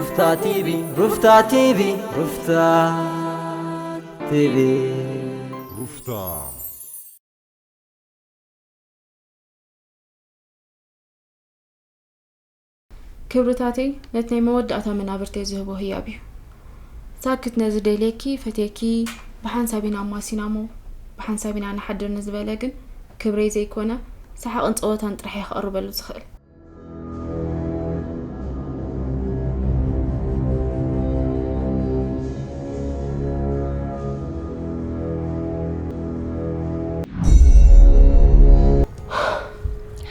ሩፍታ ቲቪ፣ ሩፍታ ቲቪ፣ ሩፍታ ቲቪ። ሩፍታ። ክብርታተይ፣ ነቲ ናይ መወዳእታ መናብርተይ ዝህቦ ህያብ እዩ። ሳክት ነዚ ደልየኪ፣ ፈትየኪ፣ ብሓንሳብ ኢና ኣማሲናሞ፣ ብሓንሳብ ኢና ንሓድር ንዝበለ ግን፣ ክብረይ ዘይኮነ፣ ሰሓቕን ጸወታን ጥራሕ እየ ከቕርበሉ ዝኽእል።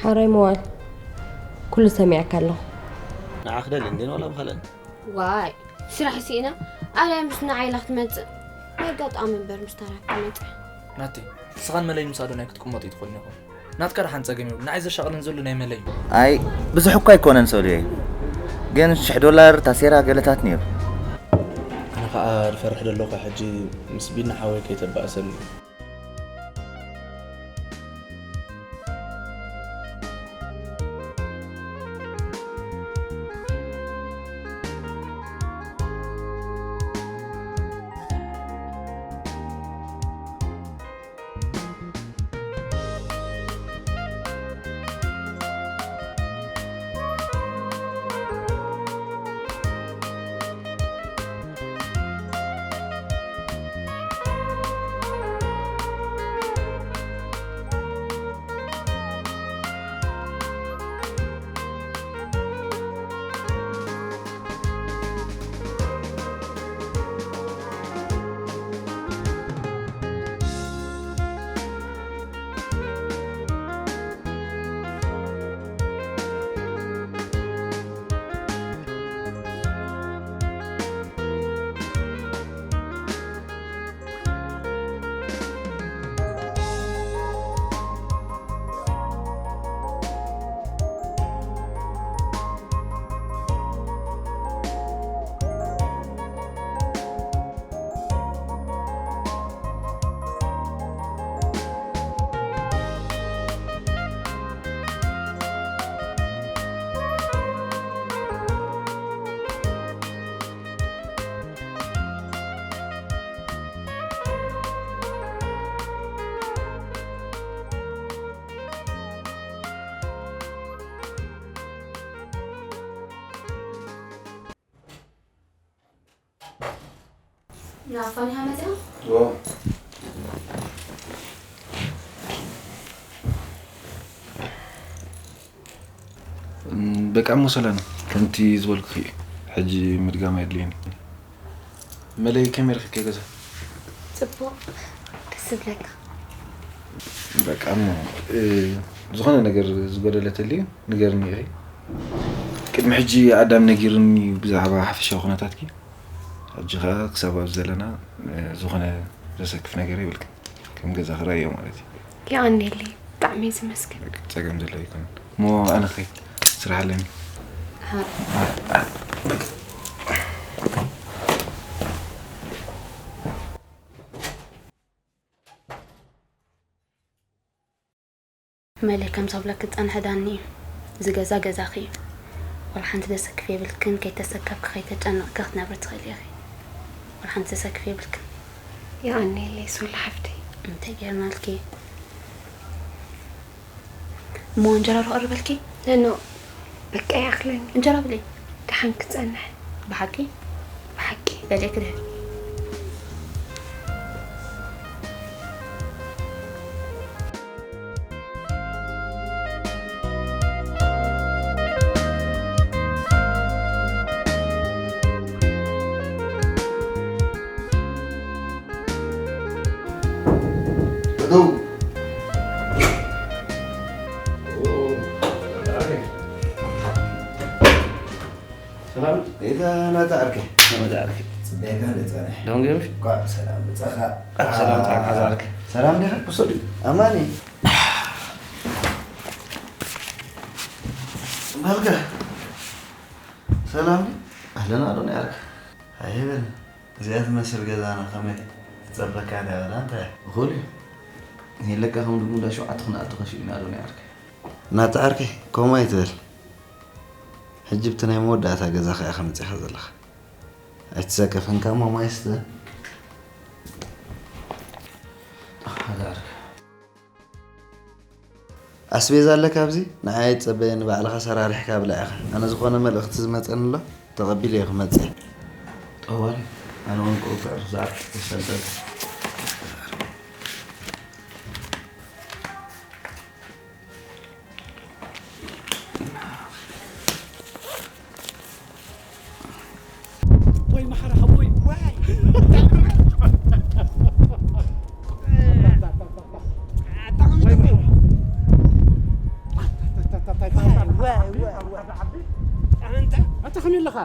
ሓራይ መዋል ኩሉ ሰሚዐካ ኣለኹ። ንዓ ክደሊ እንዴን ዋላ ብኻልእን ዋይ ስራሕ ስኢና ኣልያ ምስ ንዓይላ ክትመፅእ ናይ ኣጋጣሚ እምበር ምስ ታራ ክትመፅእ ናተይ ንስኻን መለይ ምስ ኣዶናይ ክትቅመጡ ይትኽእሉ ኢኹም። ናትካ ደሓን ጸገም የብሉ ንዓይ ዘሻቕልን ዘሎ ናይ መለይ እዩ። ኣይ ብዙሕ እኳ ኣይኮነን ሰሉየ፣ ግን ሽሕ ዶላር ታሴራ ገለታት ነይሩ። ኣነ ከዓ ዝፈርሕ ዘለኹ ሕጂ ምስ ቢና ሓወይ ከይተባእሰኒ። ናፋኒሃ መፅያ በቃ እሞ ሰላም ከምቲ ዝበልኩኺ እዩ። ሕጂ ምድጋም ኣየድልየኒ። መለይ ከመይ ረኺብክዮ ገዛ? ጽቡቕ ደስ ዝብለካ። በቃ እሞ ዝኾነ ነገር ዝጎደለ ተልዩ ንገርኒ ኢኺ። ቅድሚ ሕጂ ኣዳም ነጊሩኒ ብዛዕባ ሓፈሻዊ ኩነታትኪ። ሕጂ ኸኣ ክሳብ ኣብዚ ዘለና ዝኾነ ዘሰክፍ ነገር የብልክን። ከም ገዛ ክራይ እዮ ማለት እዩ። የቐንየለይ ብጣዕሚ እየ ዘመስግን። በቃ ጸገም ዘለዎ ኣይኮነን። እሞ ኣነ ኸይ ስራሕ ኣለኒ። መለይ ከም ዝብለኪ ዝጸንሐ ዳኒ እዩ። እዚ ገዛ ገዛኺ እዩ። ዋላ ሓንቲ ዘሰክፍ የብልክን፣ ከይተሰከፍኪ ከይተጨነቕኪ ክትነብሪ ትኽእሊ ኢኺ። ዋላ ሓንቲ ዘሰክፍ የብልክን። የቐንየለይ ሶሊ ሓፍተይ። እንታይ ጌርናልኪ? እሞ እንጀራ ዶ ቀርበልኪ? ነኖ በቃ ይኣኽለኒ። እንጀራ ብለይ። ደሓን ክጸንሕ። ብሓቂ? ብሓቂ። በልየ ክድህር። እትው። ሰላም ቤተ ናታ ዓርከይ። ናታ ዓርከይ። ጽበየካ እንደ ጸንሕ። ደህን ገርሽ? እንኳዕ ብሰላም መጻኻ። እንኳዕ ብሰላም መጻኻ። ሓዛ ዓርከይ። ሰላም ዲኻ? ብሶዲ። ኣማኒ። በልካ። ሰላም ድዩ? ኣህለን ኣዶናይ ዓርከይ። ኣይበል። እዚኣ ትመስል ገዛና ከመይ ትጸበካ ድያ ወላ እንታይ? እኹል እዩ። ንሂለካ ከም ድጉም እንዳ ሸውዓተ ክንኣቱ ከሽኢና ኣዶናይ ዓርከይ። ናታ ዓርከይ፣ ከምኡ ኣይትበል። ሕጂ ብቲ ናይ መወዳእታ ገዛኻ ኢኻ መጺኻ ዘለኻ። ኣይትሰከፍ፣ እንካ እሞ ማይ ስተ። ሓዳር። ኣስቤዛ ኣለካ ኣብዚ? ንዓይ ኣይትጸበየኒ፣ ባዕልኻ ሰራሪሕካ ብላዕ ኢኻ። ኣነ ዝኾነ መልእኽቲ ዝመጸኒ ኣሎ፣ ተቐቢለዮ ክመጽእ። ጠዋል፣ ኣነ እውን ክውግዕ ዛዕባ ተሰልጠል። ወይ ማሕራ ሓወይ። ወይ። ኣታ ከመይ ኣለኻ?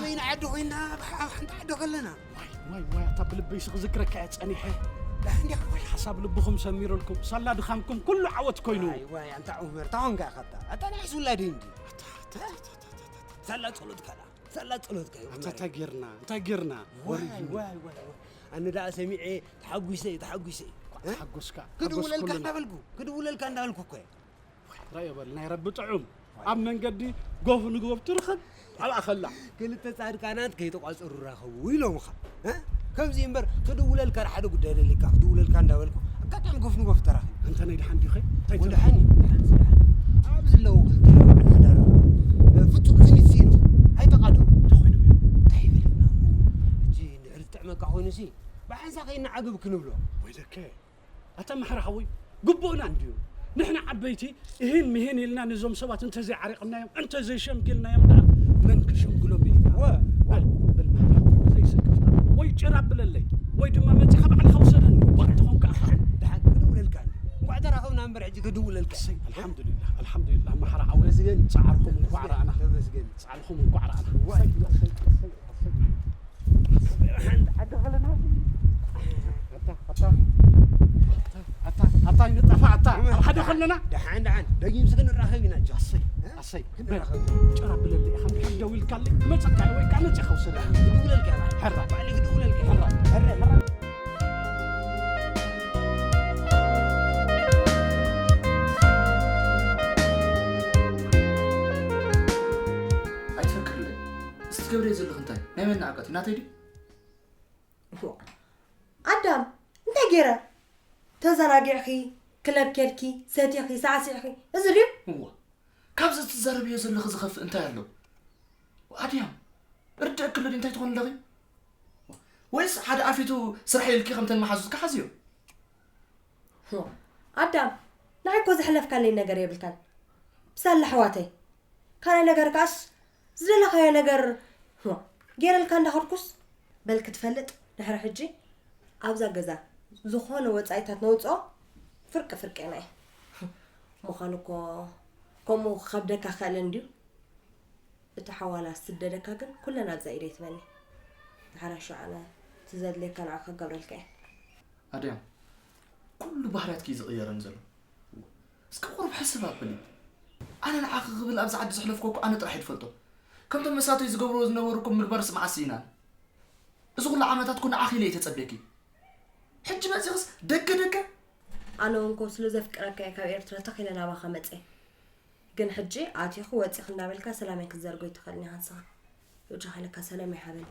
በይና ዓዲ ኮይና፣ ኣብ ሓንቲ ዓዲ ከለና። ዋይ፣ ዋይ፣ ዋይ፣ ኣታ ብልበይስ ክዝክረካ እየ ጸኒሐ። ዳሕን ዲኻ? ዋይ፣ ሓሳብ ልብኹም ሰሚሩልኩም፣ ሳላ ድኻምኩም ኩሉ ዓወት ኮይኑ። ዋይ፣ ዋይ፣ ኣንታ ዑመር፣ እንታይ ኾንካ ኢኻ ኣታ? ኣታ ናይ ሕሱም ውላድ እንዲ። ኣታ፣ ኣታ፣ ኣታ፣ ኣታ፣ ኣታ። ሳላ ጸሎትካ ዳ፣ ሳላ ጸሎትካ እዩ፣ ኣታ ዑመር። እንታይ ጌርና? እንታይ ጌርና? ዋይ፣ ወሪድና። ዋይ፣ ዋይ፣ ዋይ። ኣነ ደኣ ሰሚዐ ተሓጒሰ፣ ተሓጒሰ። እ? ተሓጎስካ፣ ክድውለልካ ተሓጎስኩልና። እንዳበልኩ፣ ክድውለልካ እንዳበልኩ እኮ እየ። ራእዮ በል፣ ናይ ረቢ ጥዑም። ኣብ መንገዲ ጎፍ ንጎፍ ትርኽብ፣ ኣብኣ ኸላ። ክልተ ጻድቃናት ከይተቋጸሩ ራኸቡ ኢሎምኻ። እ? ከምዚ እምበር፣ ክድውለልካ ሓደ ጉዳይ ደሊካ፣ ክድውለልካ እንዳበልኩ፣ ኣጋጣሚ ጎፍ ንጎፍ ተራኺቡ። ኣንተ ናይ ደሓን ዲኸ? እንታይ ወደ ትብል? ሓኒ፣ ደሓን፣ ደሓን። ኣብዚ ኣለዉ ክልተ በዓል ሓዳር። ፍጹም ዝንሲ ነው። ኣይተቓደው። እንታይ ኮይኖም እዮም? እንታይ ይብል? ሕጂ እንድሕር ዝጥዕመካ ኮይኑሲ፣ ብሓንሳ ከይንዓግብ ክንብሎ። ወይለከ። ኣታ ማሕራ ሓወይ፣ ግቡእና እንድዩ። ንሕና ዓበይቲ እሂን ምሂን ኢልና ነዞም ሰባት እንተዘይዓሪቕናዮም፣ እንተዘይሸምጊልናዮም ደኣ መን ክሸምግሎም ኢልካ? ወ-፣ በል፣ በል ማሕራ ሓወይ፣ ብዘይስክፍታ ወይ ጭራ ብለለይ፣ ወይ ድማ መጺኻ ባዕልኻ ውሰደኒ። ዋእ፣ ተኾንካ ኣኻ። ደሓን ክድውለልካ። እንኳዕ ተራኸብና እምበር ሕጂ ክድውለልካ። እሰይ፣ ኣልሓምዱሊላህ፣ ኣልሓምዱሊላህ፣ ማሕራ ሓወይ። ተመስገን። ጻዕርኹም እንኳዕ ረኣና። ተመስገን። ጻዕርኹም እንኳዕ ረኣና። ዋይ። እሰይ፣ እሰይ፣ እሰይ፣ እሰይ። ሓንቲ ዓዲ ከለና። ኣታ፣ ኣታ፣ ኣታ፣ ኣታ፣ ይንጠፋ፣ ኣታ። ኣብ ሓደ ከለና። ደሓን፣ ደሓን። ደጊምሲ ክንራኸብ ኢና፣ ጆ። ኣሰይ፣ ኣሰይ። ክንራኸብ። ጭራ ብለለይ ኢኻ፣ እንድሕር ደዊልካለይ፣ ክመጸካ እየ ወይ ከዓ መጺኻ ውሰደኒ። ክድውለልካ እየ፣ ባዕለይ። ሕራይ። ባዕለይ ክድውለልካ እየ። ሕራይ። ሕራይ፣ ሕራይ። ኣይትፈክርለይ። እስቲ ትገብርዮ ዘለኺ እንታይ? ናይ መን ንዕቀት እዩ? ናተይ ድዩ? ኣዳም፣ እንታይ ገይረ? ተዘናጊዕኺ፣ ክለብ ኬድኪ፣ ሰቲኺ፣ ሳዕሲዕኺ፣ እዚ ድዩ? እዋ፣ ካብዚ እትዛረብዮ ዘለኺ ዝኸፍእ እንታይ ኣሎ? ኣድያም፣ ርድእኪ ኣሎ ድዩ እንታይ ትኾኒ ኣለኺ? ወይስ ሓደ ኣፊቱ ስራሕ ኢልኪ ከምተን መሓዙትኪ ሓዝዮ? ኣዳም፣ ንዓይ እኮ ዘሕለፍካለይ ነገር የብልካን። ብሳላ ኣሕዋተይ፣ ካልእ ነገር ከኣስ፣ ዝደለኻዮ ነገር፣ ህ፣ ገይረልካ እንዳኸድኩስ፣ በል ክትፈልጥ፣ ድሕሪ ሕጂ ኣብዛ ገዛ ዝኾነ ወጻኢታት ነውጽኦ ፍርቂ ፍርቂ ኢና። ምዃኑ እኮ ከምኡ ክኸብደካ ክኽእል እንድዩ። እቲ ሓዋላ ዝስደደካ ግን ኩለን ኣብዛ ኢደይ ትበኒ። ድሓር ኣሸው ኣነ እቲ ዘድልየካ ንዓኻ ክገብረልካ እየ። ኣድያም፣ ኩሉ ባህርያትኪ እዩ ዝቕየረኒ ዘሎ። እስከ ቁሩብ ሕስብ ኣብሊ። ኣነ ንዓኺ ክብል ኣብዚ ዓዲ ዘሕለፍኩ እኮ ኣነ ጥራሕ እየ ዝፈልጦ። ከምቶም መሳቶይ ዝገብርዎ ዝነበሩ እኮ ምግባርስ መዓስ ስኢናን። እዚ ኩሉ ዓመታት እኮ ንዓኺ ኢለ እየ ተጸብየኪ። ሕጂ መጺኽስ ደገ ደገ? ኣነ እውን እኮ ስለ ዘፍቅረካ እየ ካብ ኤርትራ ተኺለ ናባኻ መጸ። ግን ሕጂ ኣቲኺ ወጺኺ እንዳበልካ ሰላመይ ክትዘርጎ ኣይትኽእልን ኢኻ ንስኻ። ብጃኻ ኢለካ ሰላም ኣይሃበኒ።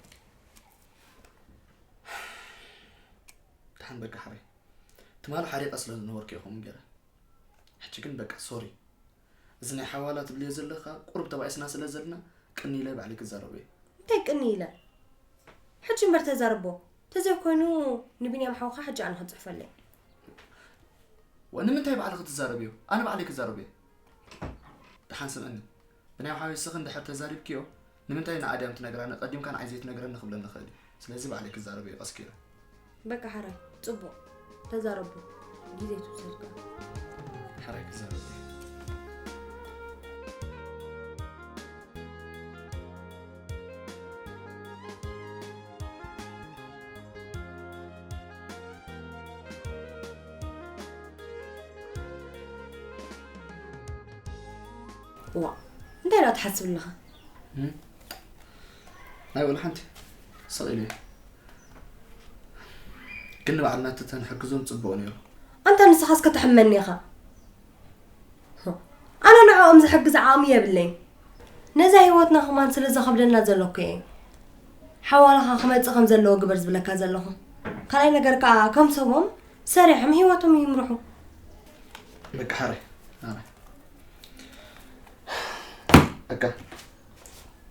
ደሓን በቃ ሓረይ። ትማሊ ሓሪቐ ስለ ዝነበርኩ እየ ከምኡ ገይረ። ሕጂ ግን በቃ ሶሪ። እዚ ናይ ሓዋላ ትብልዮ ዘለኻ ቁሩብ ተባኢስና ስለ ዘለና ቅኒ ኢለ ባዕለይ ክዛረቦ እየ። እንታይ ቅኒ ኢለ? ሕጂ እምበር ተዛረቦ። ተዘይኮይኑ ንቢንያም ሓውኻ ሕጂ ኣነ ክጽሕፈለይ። ወ-፣ ንምንታይ ባዕልኺ ትዛረብዮ? ኣነ ባዕለይ ክዛረብ እየ። ደሓን ስምዕኒ። ብናይ ሓዊስኺ እንድሕር ተዛሪብክዮ፣ ንምንታይ ንኣድያም ትነግራ፣ ንቐዲምካ ንዓይ ዘይትነግረኒ ክብለኒ ይኽእል እዩ። ስለዚ ባዕለይ ክዛረብ እየ፣ ቀስ ኪረ። በቃ ሓራይ፣ ጽቡቕ። ተዛረቡ። ግዜ ትውሰድካ። ሓራይ ክዛረብ እየ። ዋ፣ እንታይ ደኣ ትሓስብ ኣለኻ? እም? ናይ ወላ ሓንቲ ስቕ ኢለ እየ። ግን ንባዕልና እንተተንሕግዞም ጽቡቕ ነይሩ። ኣንታ ንስኻስ ከተሕመኒ ኢኻ። ኣነ ንዕኦም ዝሕግዝ ዓቕሚ የብለይን። ነዛ ህይወትና ከማን ስለ ዘኸብደና ዘሎ እኮ እየ። ሓዋላኻ ክመጽእ ከም ዘለዎ ግበር ዝብለካ ዘለኹ። ካልኣይ ነገር ከኣ ከም ሰቦም ሰሪሖም ህይወቶም ይምርሑ። በቃ ሓራይ፣ ሓራይ። በቃ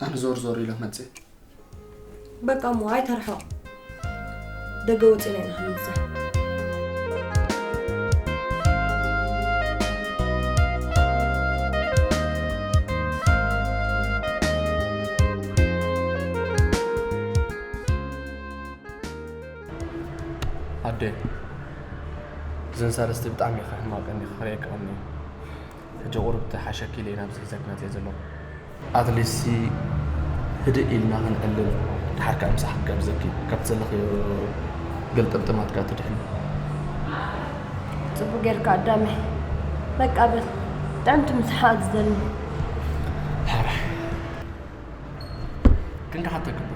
ኣነ ዞር ዞር ኢለ መጽእ። በቃ እሞ ኣይተርሕቕ። ደገ ወጺና ኢና ክንብዛሕ። ኣደ፣ እዘን ሳለስቲ ብጣዕሚ ከሕማቀኒ ክርእየካ ቀኒ። ሕጂ ቁሩብ ተሓሸኪ ኢለ ኢና ኣብዚ ሒዘኪ መጽየ ዘለኹ። ኣትሊስት ህድእ ኢልና ክንዕልል፣ ድሓር ከኣ ምሳሕ ክጋብዘኪ፣ ካብቲ ዘለኽዮ ገልጥምጥማት ከኣ ትድሕኒ። ጽቡቅ ጌርካ ኣዳመ። በቃ በል። ጥዕምቲ ምሳሕ ኣዝዘኒ። ሓራይ። ክንከሓተኪ እባ።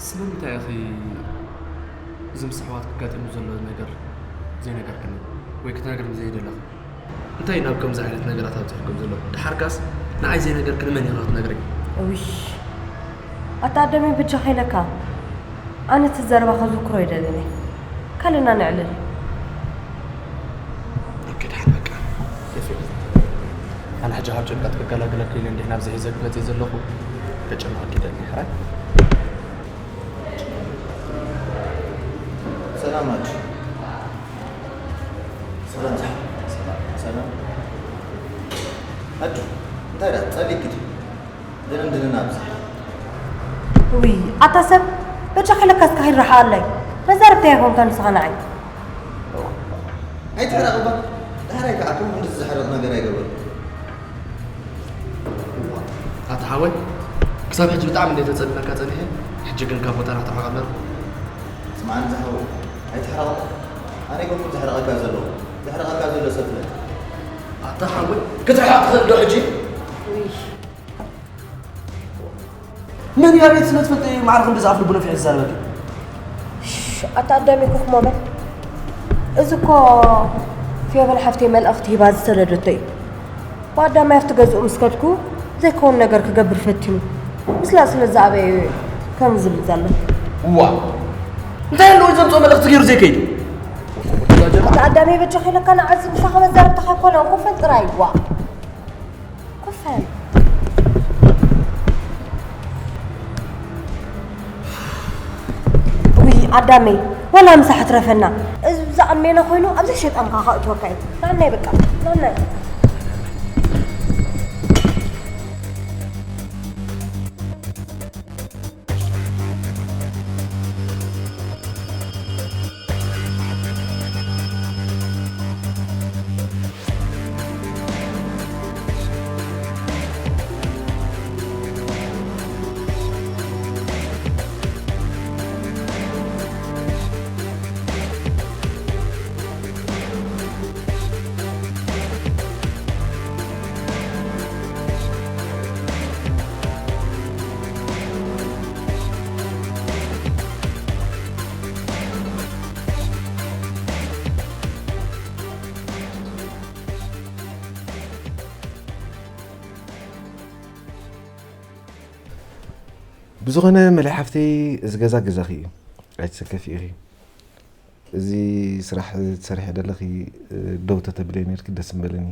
ስለምንታይ ኢኺ እዚ ምስ ኣሕዋትኪ ኣጋጢሙ ዘሎ ነገር ዘይነገርክኒ ወይ ክትነግርኒ ዘይደለኺ? እንታይ ናብ ከምዚ ዓይነት ነገራት ኣብጺሕኩም ዘሎ? ደሓርካስ ንዓይ ዘይነገርክኒ መን ኢኺ ክትነግርኒ? እውይ፣ ኣታ ኣደመይ በጃኻ ኢለካ። ኣነ እቲ ዘረባ ከዝክሮ ኣይደልን እየ። ካልእና ነዕልል። ኦኬ፣ ደሓን በቃ። ኤፍሬም፣ ኣነ ሕጂ ካብ ጭንቀት ክገላግለኪ ኢለ እንዲህ ናብዚ ሒዘኪ መፅየ ዘለኹ። ከጨንቐኪ ይደሊ፣ ሕራይ? ሰላም ኣዱ። ሰላም፣ ሰላም፣ ሰላም። ኣዱ፣ እንታይ ደኣ ጸሊእኪ ድዩ? ድንን ድንን ኣብዛ። ውይ፣ ኣታ ሰብ፣ በጃ ከለካ እስካ ሂድ ረሓ ኣለይ። መዛርብቲ ኣይኮንካ ንስኻ ንዓይ። ኣይትሕረቕ እባ። ዳሕራይ ከዓ ከም ክንዲ ዝሕረቕ ነገር ኣይገበርኩ። ኣታ ሓወይ፣ ክሳብ ሕጂ ብጣዕሚ እንደ ተጸልመካ ጸኒሐ፣ ሕጂ ግን ካብ ቦታና ተሓቐመር። ስምዓኒ ዝሓወይ፣ ኣይትሕረቕ። ኣነ ኣይኮንኩን ዘሕረቐካ ዘለኹ። ዘሕረቐካ ዘሎ ሰብ ፍለጥ። ኣታ ሓወይ፣ ክትርሕቕ ትኽእል ዶ ሕጂ? ውይ። መን እያ ቤት ስለ ትፈልጥ እዩ ማዕረ ክንዲ ዝኣፍልቡ ነፊሕ ዝዛረበኪ? ሽሽ፣ ኣታ ኣዳሚ ኮፍ ሞ በል። እዚ እኮ ፌቨን ሓፍተይ መልእኽቲ ሂባ ዝሰደደቶ እዩ። ብኣዳማይ ኣብቲ ገዝኡ ምስ ከድኩ ዘይከውን ነገር ክገብር ፈቲኑ። ምስላ ስለ ዝኣበየ እዩ ከምኡ ዝብል ዘሎ። ዋ! እንታይ ኣለዎ ዘምጽኦ መልእኽቲ ገይሩ ዘይከይድ? ኣታ ኣዳሚ በጃ ከይለካ ንዓዚ ምሳኻ መዛረብትኻ ኣይኮነን፣ ኮፈን ጥራይ። ዋ! ኮፈን። ውይ ኣዳመይ፣ ዋላ ምሳሕ ትረፈና። እዚ ብዛዕሜነ ኮይኑ ኣብዚ ሸጣንካ ከእትወካ እዩ። ናናይ በቃ፣ ናናይ። ብዝኾነ መለይ ሓፍተይ፣ እዚ ገዛ ገዛኺ እዩ፣ ኣይትሰከፊ ኢኺ። እዚ ስራሕ ትሰርሒ ዘለኺ፣ እ፣ ደው ተተብለይ ነርኪ ደስ ምበለኒ።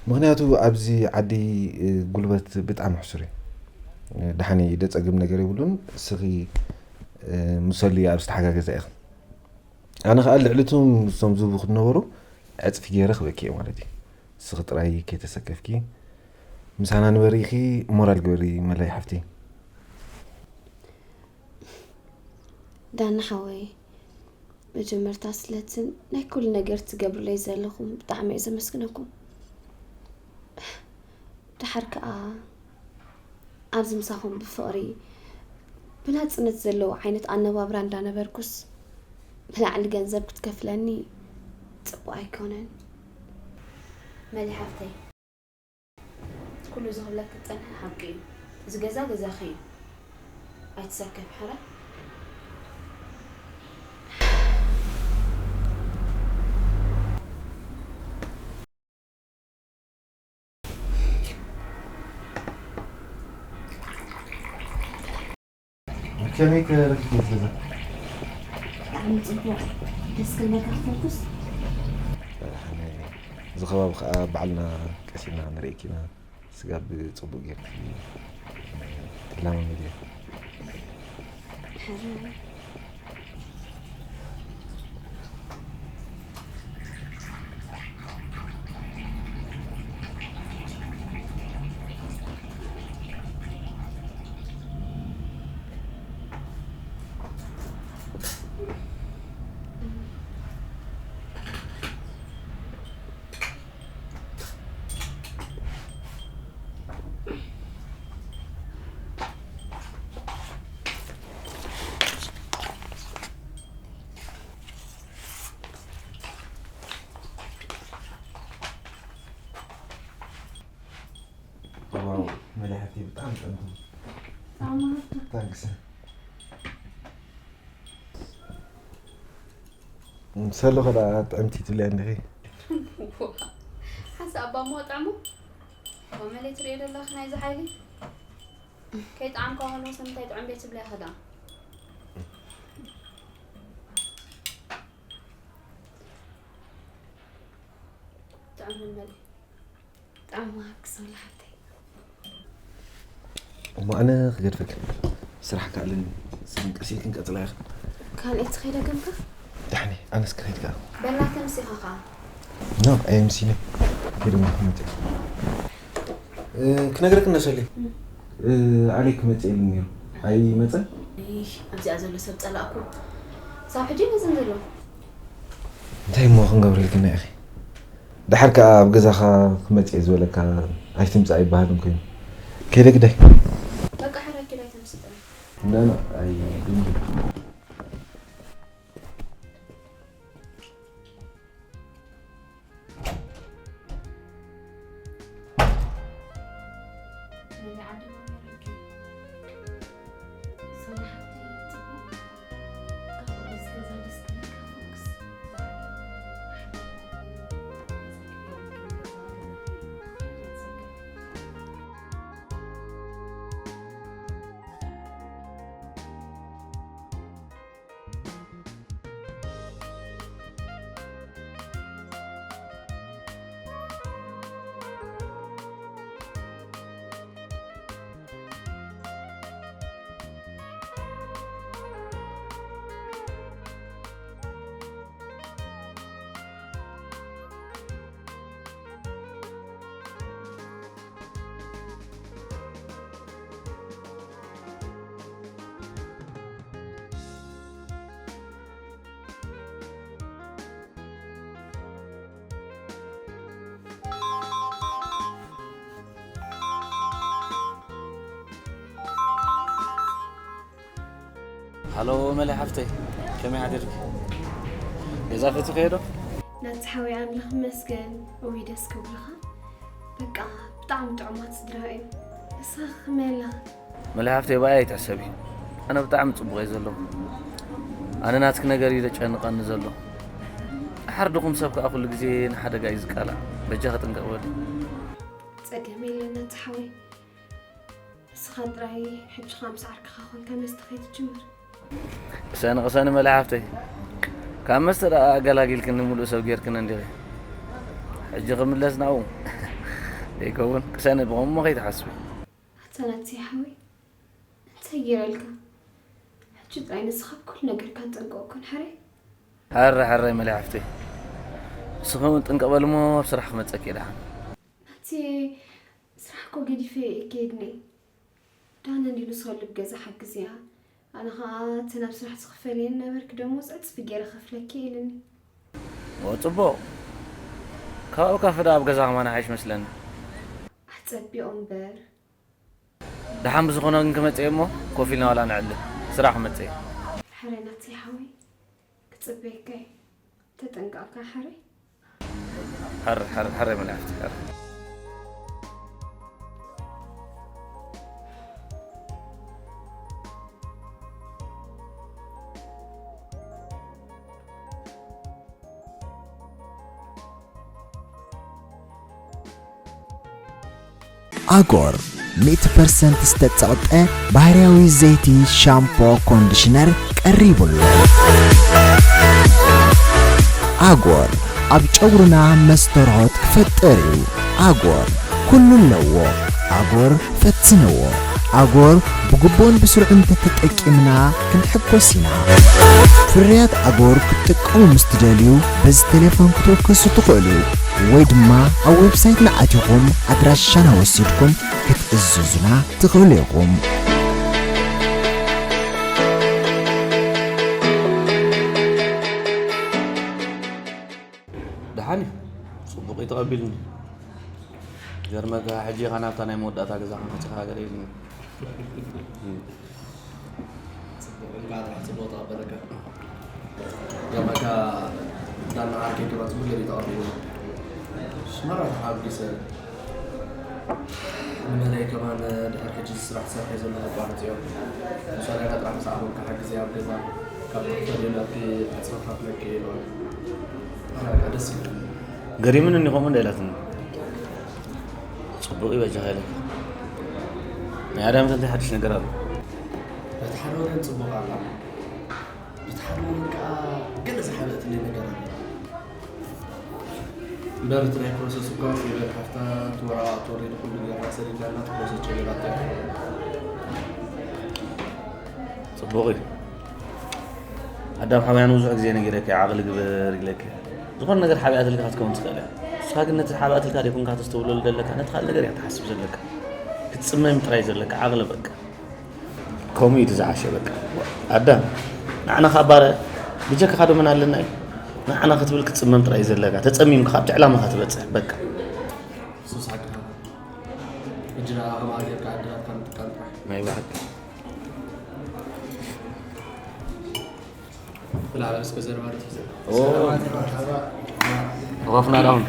ምኽንያቱ ኣብዚ ዓዲ፣ እ፣ ጉልበት ብጣዕሚ ሕሱር እዩ። እ፣ ደሓን እዩ፣ ደጸግም ነገር የብሉን። እስኺ፣ እ፣ ምሰሉ ኣብዚ ተሓጋገዛ ኢኺ። ኣነ ኸኣ ልዕሊ እቶም ምስቶም ዝህቡ ክነበሩ ዕጽፊ ገይረ ክበኪ እየ ማለት እዩ። እስኺ ጥራይ ከይተሰከፍኪ ምሳና ንበሪ ኢኺ፣ ሞራል ግበሪ መለይ ሓፍቲ። ዳና ሓወይ፣ መጀመርታ ስለቲ ናይ ኩሉ ነገር ትገብሩለይ ዘለኹም ብጣዕሚ እየ ዘመስግነኩም። ደሓር ከኣ ኣብዚ ምሳኹም ብፍቕሪ ብናጽነት ዘለዎ ዓይነት ኣነባብራ እንዳነበርኩስ ብላዕሊ ገንዘብ ክትከፍለኒ ጽቡቕ ኣይኮነን። መሊ ሓፍተይ፣ ኩሉ እዚ ክብለኪ ዝጸንሐ ሓቂ እዩ። እዚ ገዛ ገዛኺ እዩ። ኣይትሰከፊ ሓራይ። ከመይ ከረክብ ገዛ? ብጣዕሚ ፅቡቕ። ደስ ክብለካ ክትፈኩስ። እዚ ከባቢ ከዓ ባዕልና ቀሲና ንርኢ ኪና። ስጋብ ጽቡቕ ጌርኪ ትላማመድዮ። ዋው፣ መሊሓቲ ብጣዕሚ ጥዕምቲ። ጣዕማ ሃብታ። ታንክስ። ሰሎ ከዳ ጥዕምቲ ትብልያ እንዲኺ። ሓንሳእ እባ እሞ ጥዕሞ። ኮመለ ትሪኦ ዘለኺ ናይዚ ሓይሊ። ከይጠዓምካ ከለኹስ ንምንታይ ጥዑም ቤት ትብልያ ከዳ? ጥዑም መመሊ። ጣዕማ ሃብኪ ሶሊ ሓብተይ። እሞ ኣነ ክገድፈኪ ስራሕ ከኣለኒ ስንቀስ ኢልክን ቀጽላ ኢኻ። ካልኣይቲ ከይደ ገምካ? ዳሕኒ ኣነስ ክኸይድ ከኣ። በላ ተምሲኻ ኸኣ። ኖ ኣይምሲኒ። ኪዱ መሓመድ። ክነግረክ እነሰሊ ኣሌክ ክመጽእ ኢሉ ነይሩ ኣይመጸን። እዚኣ ዘሎ ሰብ ጸላእኩ። ሳብ ሕጂ መዘን ዘሎ እንታይ እሞ ክንገብረልክና ኢኺ? ደሓር ከኣ ኣብ ገዛኻ ክመጽእ እየ ዝበለካ ኣይትምጻእ ኣይበሃልን ኮይኑ። ከይደ ግዳይ። በቃ ሕራይ ኪዳይ ተምስጠ። እንዳና ኣይ ሃሎ መለ ሓፍተይ፣ ከመይ ሓዲርኪ? ገዛ ፈቲኸዮ ዶ? ናቲ ሓወይ ኣምላኽ ይመስገን። እውይ ደስ ክብሉኻ። በቃ ብጣዕሚ ጥዑማት ስድራ እዮም። ንስኻ ከመይ ኣለኻ? መለ ሓፍተይ ብኣይ ኣይትሕሰቢ። ኣነ ብጣዕሚ ጽቡቕ እየ ዘለኹ። ኣነ ናትኪ ነገር እዩ ዘጨንቐኒ ዘሎ። ደሓር ድኹም ሰብ ከኣ ኩሉ ግዜ ንሓደጋ እዩ ዝቃላዕ። በጃኺ ጥንቅቕ በሊ። ጸገም የለን ናቲ ሓወይ። ንስኻ ጥራይ ሕጂ ኸኣ ምስ ዓርክኻ ኾንካ መስተ ከይትጅምር። ቅሰኒ ቅሰኒ መለ ሓፍተይ፣ ካብ መስተ ደኣ ኣገላጊልክኒ ምሉእ ሰብ ጌርክኒ እንዲኺ። ሕጂ ክምለስ ናብኡ ደይከውን። ቅሰኒ ብኸምኡ ከይትሓስቢ። ኣታ ናቲ ሓወይ እንታይ ገይረልካ? ሕጂ ጥራይ ንስኻ ኣብ ኩሉ ነገርካ ጥንቁቕ ኩን ሕራይ። ሕራይ ሕራይ መለ ሓፍተይ፣ ንስኺ እውን ጥንቅቕ በሊ እሞ ኣብ ስራሕ ክመጸኪ እየ ደሓን። ናቲ ስራሕ እኮ ገዲፈ እየ ከይድኒ። ዳነ እንዲሉ ሰሉ ገዛ ሓግዝያ። ኣነ ኸኣ እቲ ናብ ስራሕ ዝኽፈለየን ነበርክ ደሞዝ ዕጽፊ ገይረ ከፍለኪ ኢልኒ። ኦ ጽቡቕ። ካብኡ ካፈ ደኣ ኣብ ገዛ ከማን ሓይሽ መስለኒ። ኣጸቢቑ እምበር። ደሓን ብዝኾነ ግን ክመጽእ እየ እሞ ኮፍ ኢልና ዋላ ነዕልል። ስራሕ ክመጽእ እየ። ሕራይ ናቲ ሓወይ ክጽበየካ እየ። ተጠንቀቕካ ሕራይ። ሕር ሕር ሕር መናፍቲ ሕር። ኣጎር ሚእቲ ፐርሰንት ዝተጸቕጠ ባህርያዊ ዘይቲ ሻምፖ ኮንዲሽነር ቀሪቡ ኣሎ። ኣጎር ኣብ ጨጉርና መስተርሆት ክፈጥር እዩ። ኣጎር ኩሉ ኣለዎ። ኣጎር ፈትንዎ። ኣጎር ብግቡእን ብስሩዕን እንተተጠቂምና ክንሕጎስ ኢና። ፍርያት ኣጎር ክትጥቀሙ ምስ ትደልዩ በዚ ቴሌፎን ክትውከሱ ትኽእሉ ወይ ድማ ኣብ ዌብሳይትና ኣቲኹም ኣድራሻና ወሲድኩም ክትእዝዙና ትኽእሉ ኢኹም። ደሓን እዩ። ጽቡቕ እዩ ተቐቢሉኒ። ገርመካ ሕጂ ኢኻ ናብታ ናይ መወዳእታ ገዛ ክንመጽኻ ገለ ኢሉኒ። ጽቡቕ እንኳዕ ጥራሕ ጽቡቕ ተቐበለካ። ገርመካ እንዳና ዓርከይ ከማን ጽቡቕ ገይሩ እዩ ተቐቢሉኒ። ሽመራ ተሓጒሰ። ንመለይ ከማን ድሕሪ ሕጂ እዚ ስራሕ ዝሰርሐ ዘለኹ ኣቋርጽዮ። ንሶልያና ጥራሕ ምስ ዓመልካ ሓግዘያ ኣብ ገዛ ካብ ትኽፈል ናብቲ ኣጽዋር ከፍለኪ ኢልዋ። ኣነ በቃ ደስ ኢሉኒ። ገሪሙኒ እኒ ከምኡ እንዳ ኢላትኒ። ጽቡቕ እዩ በጃኻ ኢለካ። ናይ ኣዳም ከ እንታይ ሓድሽ ነገር ኣሎ? በቲ ሓደ ወገን ጽቡቕ ኣላ፣ በቲ ሓደ ወገን ከኣ ገለ ዝሓበአትለይ ነገር ኣሎ። እምበር እቲ ናይ ፕሮሰስ እኳ ፌቨር ሓፍታ እቲ ወረቓቕቲ ወሪዱ ኩሉ ጌርና ሰዲድናላ እቲ ፕሮሰስ ጀሚራቶ እያ። ጽቡቕ እዩ ኣዳም ሓወይ ኣነ ብዙሕ ግዜ ነጊረኪ እየ ዓቕሊ ግበር ኢለኪ እየ ዝኾነ ነገር ሓቢኣትልካ ክትከውን ትኽእል እያ ንስኻ ግን ነቲ ሓቢኣትልካ ደይኮንካ ተስተውዕለሉ ዘለካ ነቲ ካልእ ነገር እያ ትሓስብ ዘለካ ክትጽመም ጥራይ ዘለካ ዓቕሊ በቃ ከምኡ እዩ እቲ ዝሓሸ በቃ። ኣዳም ንዓና ካብ ባረ ብጀካኻ ዶ መን ኣለና እዩ? ንዓና ክትብል ክትጽመም ጥራይ እዩ ዘለካ። ተጸሚምካ ኣብቲ ዕላማኻ ትበጽሕ በቃ። ሱስ ሓቅኻ። ሕጂ ደኣ ከምኣ ጌርካ ዕድላትካ ምጥቃም ጥራሕ። ናይ ብሓቂ። ተኾፍና ዳውን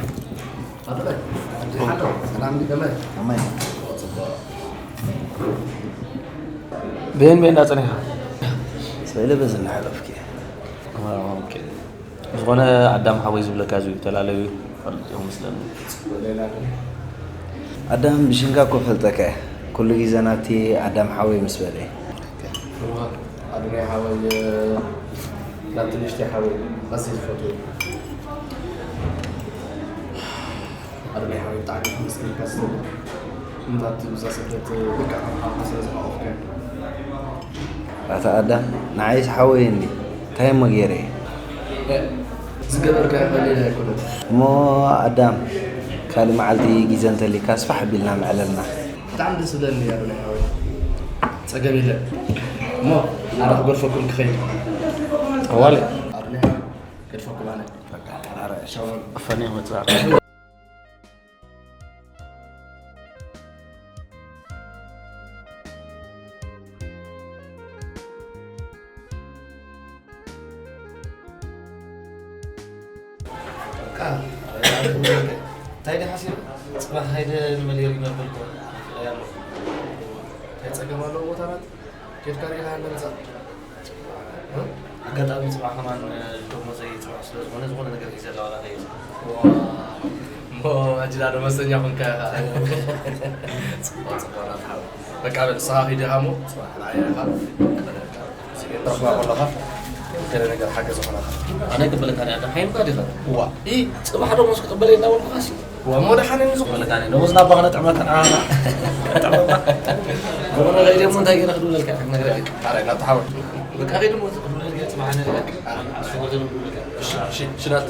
ብሄን ብሄን ዳጸኒኻ ስለ በዚ እናሓለፍኪ ዝኾነ ኣዳም ሓወይ ዝብለካ እዚ ተላለዩ ፈልጥ ይኹም ስለኒ ኣዳም ብሽንካ እኮ ፈልጠካ ኩሉ ግዜ ናብቲ ኣዳም ሓወይ ምስ በለ ኣዱናይ ሓወይ ናብቲ ንእሽተይ ሓወይ ኣዝየ ዝፈትዎ እዩ። ኣዱናይ ሓወይ ብጣዕሚ ከመስግነካ ዝደሊ ናብቲ ብዛ ስደት ልክዕ ከም ሓውካ ስለ ዝሓቆፍካዮ። ኣታ ኣዳም ንዓይስ ሓወይ እንዲ እንታይ እሞ ገይረ እየ? ዝገበርካዮ ቀሊል ኣይኮነን። እሞ ኣዳም ካልእ መዓልቲ ግዜ እንተሊካስ ፋሕ ኣቢልና ምዕለልና። ብጣዕሚ ደስ ዝብለኒ ኣዱናይ ሓወይ። ጸገም የለን። እሞ ኣነ ክገድፈኩም ክኸይድ። ጠዋሊ። ኣዱናይ ሓወይ ገድፈኩም ኣነ። ሻሎም። ፈኒ ክመጽእ። እንታይ ደ ሓሲብ ጽባሕ ሃይደ ንመልየር ይነብልኮ ያሎ እንታይ ጸገም ኣለዎ ቦታታት ኬድካ ሪኢኻ ምምጻእ ኣጋጣሚ ጽባሕ ከማን ደሞዘይ ጽባሕ ስለ ዝኾነ ዝኾነ ነገር ሒዘ ኣለዋ ከይድ እሞ ኣጅዳ ደመስተኛ ኮንካ ኢኻ ጽቡቕ ጽቡቕ ናትሓው በቃ በል ንስኻ ኺድኻ እሞ ጽባሕ ንዓያ ኢኻ ተረኽባ ከለኻ ገለ ነገር ሓገዝ ዝኾነኻ ኣነ ክበለካ ዳ ሓይምካ ዲኻ ዋ ኢ ጽባሕ ደሞዝ ክቕበል እንዳበልኩኻ ሲ ዋ እሞ ደሓን እዩ ንዝኾነ ክበለካ ደሞዝ ናባ ክነጥዕመካ ንዓኻ ጥዕመካ ዝኾነ ከይደ እሞ እንታይ ገይረ ክድውለልካ ነግረካ ኣረ ናብቲ ሓወ በቃ ከይደ እሞ ዝኾነ ገይረ ጽባሕ ነግረካ ኣረ ንዓሱ ወዘን ክድውለልካ እሺ እሺ ሽናቲ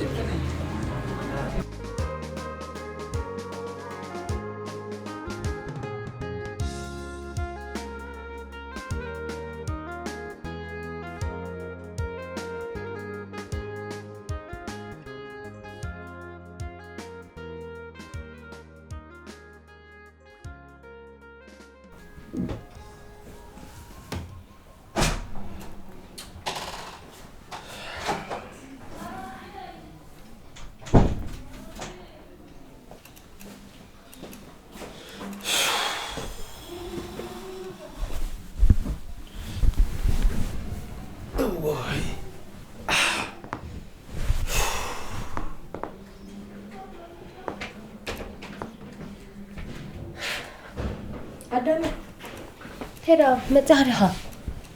ቴዳ መጽኻ ዲኻ?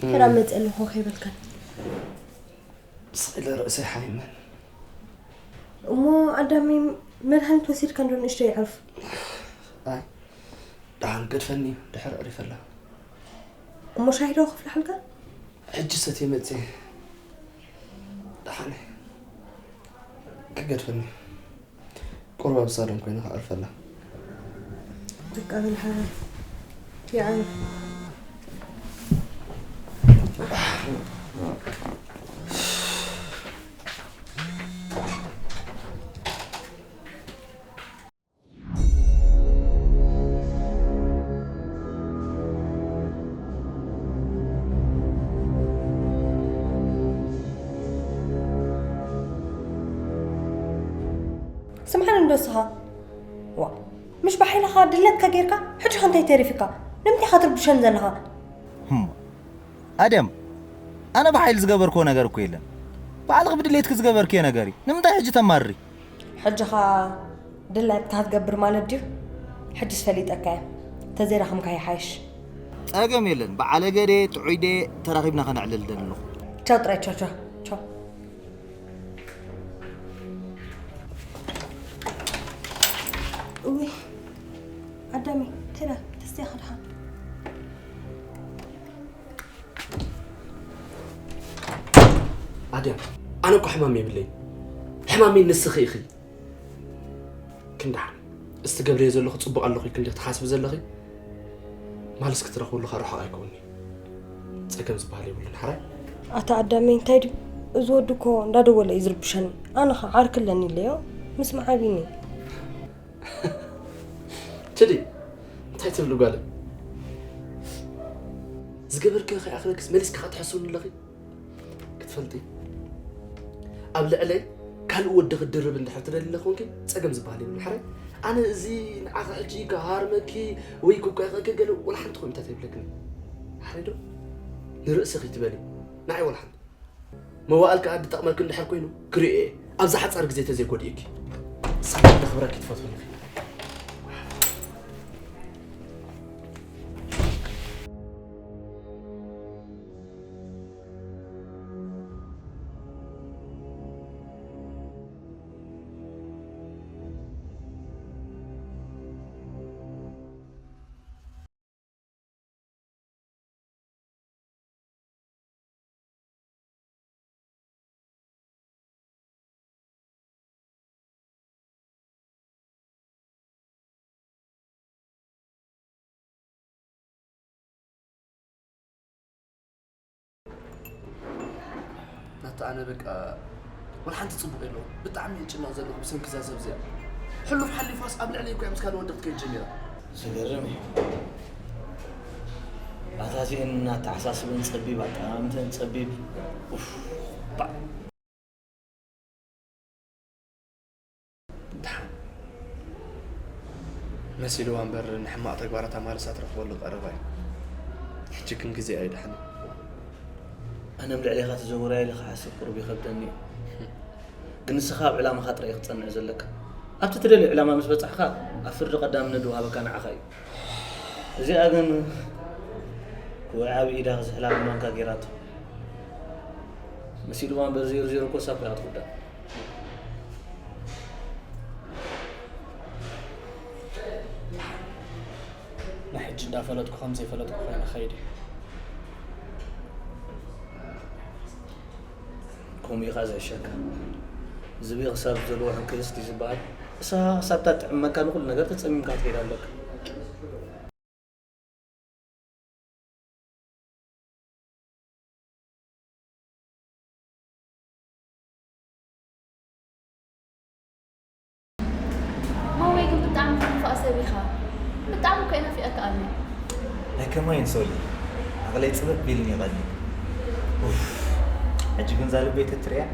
ቴዳ መጽእ ኣለኹ ከይበልካን። ስቕ ኢለ ርእሰይ ሓይመን። እሞ ኣዳሚ፣ መድሃኒት ወሲድካ እንዶ ንእሽቶ ይዕርፍ? ኣይ፣ ደሓን ገድፈኒ፣ ድሕር ኣዕሪፈላ። እሞ ሻሂ ዶ ክፍልሓልካ? ሕጂ ሰትየ መጽእ። ደሓን ክገድፈኒ። ቁሩብ ኣብ ሳሎን ኮይነ ክዕርፈላ። በቃ በል ሓራይ። ይዕረፍ። ስምዓኒ እንዶ እስኻ። ዋ፣ ምሽ ብሓይልኻ ድለትካ ጌርካ፣ ሕጂ ኸ እንታይ ተሪፍካ? ንምንታይ ኢኻ ትርብሸን ዘለኻ? ህም። ኣደም፣ ኣነ ብሓይሊ ዝገበርክዎ ነገር እኮ የለን። ባዕልኺ ብድሌትኪ ዝገበርክዮ ነገር እዩ። ንምንታይ ሕጂ ተማርሪ? ሕጂ ኸኣ ድላይካ ትገብር ማለት ድዩ? ሕጅስ ፈሊጠካ እየ። ተዘይረኸምካ ይሓይሽ። ጸገም የለን። በዓለ ገዴ፣ ጥዑይ ዴ፣ ተራኺብና ከነዕልል ደሊ ኣለኹ። ቻው ጥራይ፣ ቻው፣ ቻው፣ ቻው። እውይ፣ ኣዳሚ፣ ተዳ፣ ተስቲያ ኸድኻ። ኣድያም፣ ኣነ እኮ ሕማም የብለይ። ሕማመይ ንስኺ ኢኺ። ክንደሓን፣ እስቲ ገብርየ ዘለኹ ጽቡቕ ኣለኹ ኢልኪ እንዲኺ ትሓስቢ ዘለኺ? ማልስ ክትረኽብሉ ኸኣ ርሑቕ ኣይከውን'ዩ። ጸገም ዝበሃል የብሉን፣ ሓራይ? ኣታ ኣዳመይ፣ እንታይ ድዩ? እዚ ወዲ እኮ እንዳደወለ እዩ ዝርብሸኒ። ኣነ ኸኣ ዓርኪ ኣለኒ ኢለዮ፣ ምስማዕ ኣቢኒ። ችዲ፣ እንታይ ትብሊ ጓለይ? ዝገበርክዮ ከይኣኽለክስ መሊስኪ ኸኣ ትሕስውኒ ኣለኺ? ክትፈልጢ፣ ኣብ ልዕለይ ካልእ ወዲ ክትድርቢ እንድሕር ትደሊ ኣለኺ ኮንኪ፣ ጸገም ዝበሃል የብሉን። ሓራይ፣ ኣነ እዚ ንዓኺ ሕጂ ክሃርመኪ ወይ ክቋየቐኪ ገለ ወላ ሓንቲ ኮሚታት ኣይብለክን። ሓራይ ዶ? ንርእስኺ ትበሊ፣ ንዓይ ወላ ሓንቲ። መዋእል ከኣ ድጠቕመኪ እንድሕር ኮይኑ ክርእዮ እየ፣ ኣብዛ ሓጻር ግዜ ተዘይጎዲእኪ። ሳሚ፣ ከኽብረኪ ትፈትውኒ ኢኺ። ናታ ኣነ በቃ ወላ ሓንቲ ጽቡቕ የለዎ። ብጣዕሚ እየ ጭነቕ ዘለኹ ብሰንኪ እዛ ሰብ እዚኣ። ሕሉፍ ሓሊፋስ ኣብ ልዕለይ እኮ እያ ምስ ካልእ ወዲ ክትከይድ ጀሚራ። ዝገርም እዩ። ኣታ እዚአን እናተዓሳስበን ጸቢብ ኣጠማምተን ጸቢብ። ኡፍ፣ ባዕ። ደሓን መሲልዋ እምበር ንሕማቕ ተግባራታ ማልሳ ትረኽበሉ ቀረባ እዩ። ሕጂ ግን ግዜኣ ኣይደሓንን። ኣነ ኣብ ልዕሌኻ ተዘውራ ኢለ ክሓስብ ቁሩብ ይኸብደኒ እዩ። ግን ንስኻ ኣብ ዕላማኻ ጥራይ ክትጸንዕ ዘለካ። ኣብቲ ትደልዮ ዕላማ ምስ በጻሕካ፣ ኣብ ፍርዲ ቀዳምነት ዝወሃበካ ንዓኻ እዩ። እዚኣ ግን ክወይ ዓቢ ኢዳ ክዝሕላ ብማንካ ጌራቶ። መሲልዋ እምበር ዜሮ ዜሮ እኮ ሳብ እያ ትጉዳእ። ንሕጂ እንዳፈለጥኩ ከም ዘይፈለጥኩ ኮይነ ክኸይድ እየ። ከምኡ እዩ ኸዓ ዘዕሸካ። ዝብኢ ክሳብ ዘለዎ ሕንክልስ ድዩ ዝበሃል? ንስኻ ክሳብ እታ ትጥዕመካ ንኹሉ ነገር ተጸሚምካ ክትከይድ ኣለካ። ማወይ ግን ብጣዕሚ ትንፋእ ሰብ ኢኻ። ብጣዕሚ እኮ እየ ናፊቐካ ኣነ። ናይ ከማይን ሶሊ፣ ዓቕለይ ጽብብ ኢልኒ ይቐኒ። ኡፍ፣ ሕጂ ግን እዛ ልበይ ተትርእያ።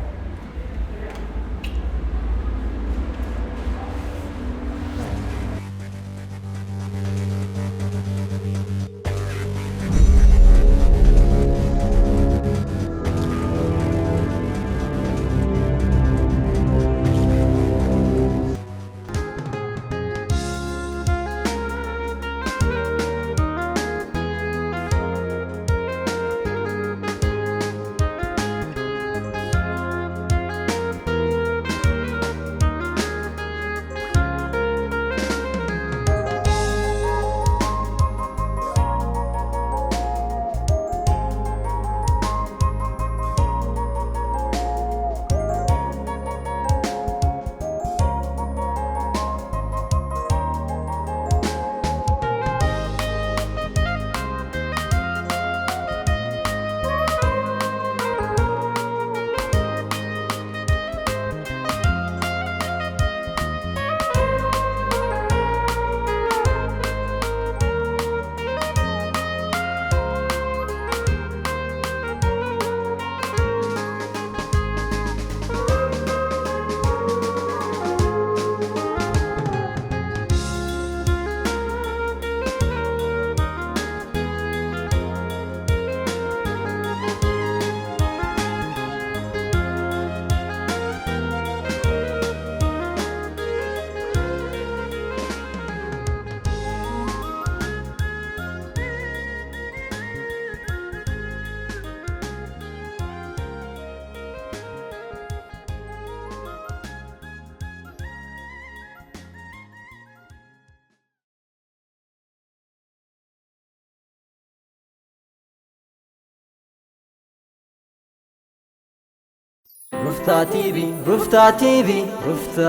ሩፍታ ቲቪ፣ ሩፍታ ቲቪ፣ ሩፍታ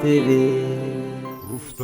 ቲቪ። ሩፍታ